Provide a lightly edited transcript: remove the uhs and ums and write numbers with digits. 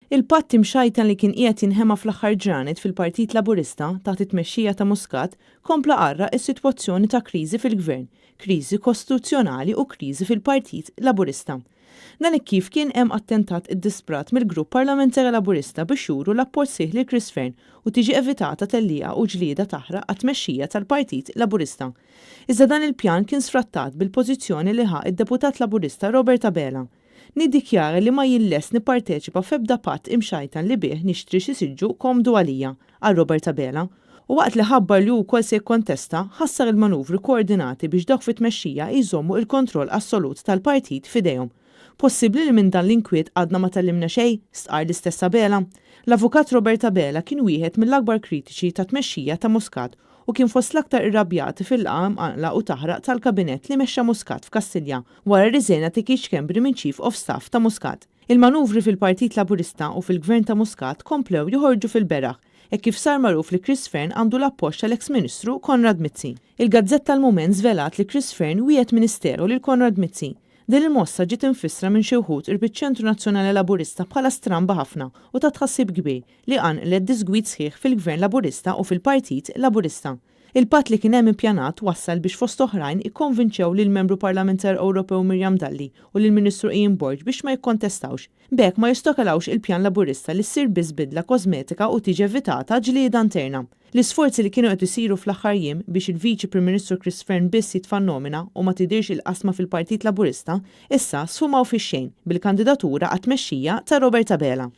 Il-patt imxajtan li kien qiegħed jinħema fl-aħħar ġranet fil-Partit Laburista taħt it-tmexxija ta' Muscat kompla għarraq is-sitwazzjoni ta' kriżi fil-Gvern, kriżi kostituzzjonali u kriżi fil-Partit Laburista. Dan hekk kif kien hemm attentat iddisprat mill-Grupp Parlamentari Laburista biex juru l-appoġġ sħiħ lil Chris Fearne u tiġi evitata tellieqa u ġlieda taħraq għat-tmexxija tal-Partit Laburista. Iżda dan il-pjan kien sfrattat bil-pożizzjoni li ħa d-Deputat Laburista Robert Abela. Niddikjara li ma jien lest nipparteċipa f'ebda patt imxajtan li bih nixtri xi siġġu komdu għalija, qal Robert Abela. U waqt li ħabbar li hu wkoll se jikkontesta, ħassar il-manuvri koordinati biex dawk fit-tmexxija jżommu il-kontroll assolut tal-partit f'idejhom. Possibbli li minn dan l-inkwiet għadna ma tgħallimna xejn? stqarr l-istess Abela. L-Avukat Robert Abela kien wieħed mill-akbar kritiċi tat-tmexxija ta' Muscat u kien fost l-aktar irrabjati fil-laqgħa mqanqla u taħraq tal-Kabinett li mexxa Muscat f'Kastilja wara r-riżenja ta' Keith Schembri minn Chief of Staff ta' Muscat. Il-manuvri fil-Partit Laburista u fil-Gvern ta' Muscat komplew joħorġu fil-beraħ hekk kif sar magħruf li Chris Fearne għandu l-appoġġ tal-eks Ministru Konrad Mizzi. Il-gazzetta Il-Mument żvelat li Chris Fearne wiegħed ministeru lil Konrad Mizzi. Din il-mossa ġiet imfissra minn xi wħud qrib iċ-Ċentru Nazzjonali Laburista bħala stramba ħafna u ta' tħassib kbir li qanqlet diżgwid sħiħ fil-Gvern Laburista u fil-Partit Laburista. Il-patt li kien hemm ippjanat wassal biex fost oħrajn ikkonvinċew lill-Membru Parlamentar Ewropew Miriam Dalli u lill-Ministru Ian Borg biex ma jikkontestawx. B'hekk ma jostakolawx il-pjan Laburista li ssir biss bidla kożmetika u tiġi evitata ġlieda interna. L-isforzi li kienu qed isiru fl-aħħar jiem biex il-Viċi Prim Ministru Chris Fearne biss jitfa' n-nomina u ma tidhirx il-qasma fil-Partit Laburista, issa sfumaw fix-xejn bil-kandidatura għat-tmexxija ta' Robert Abela.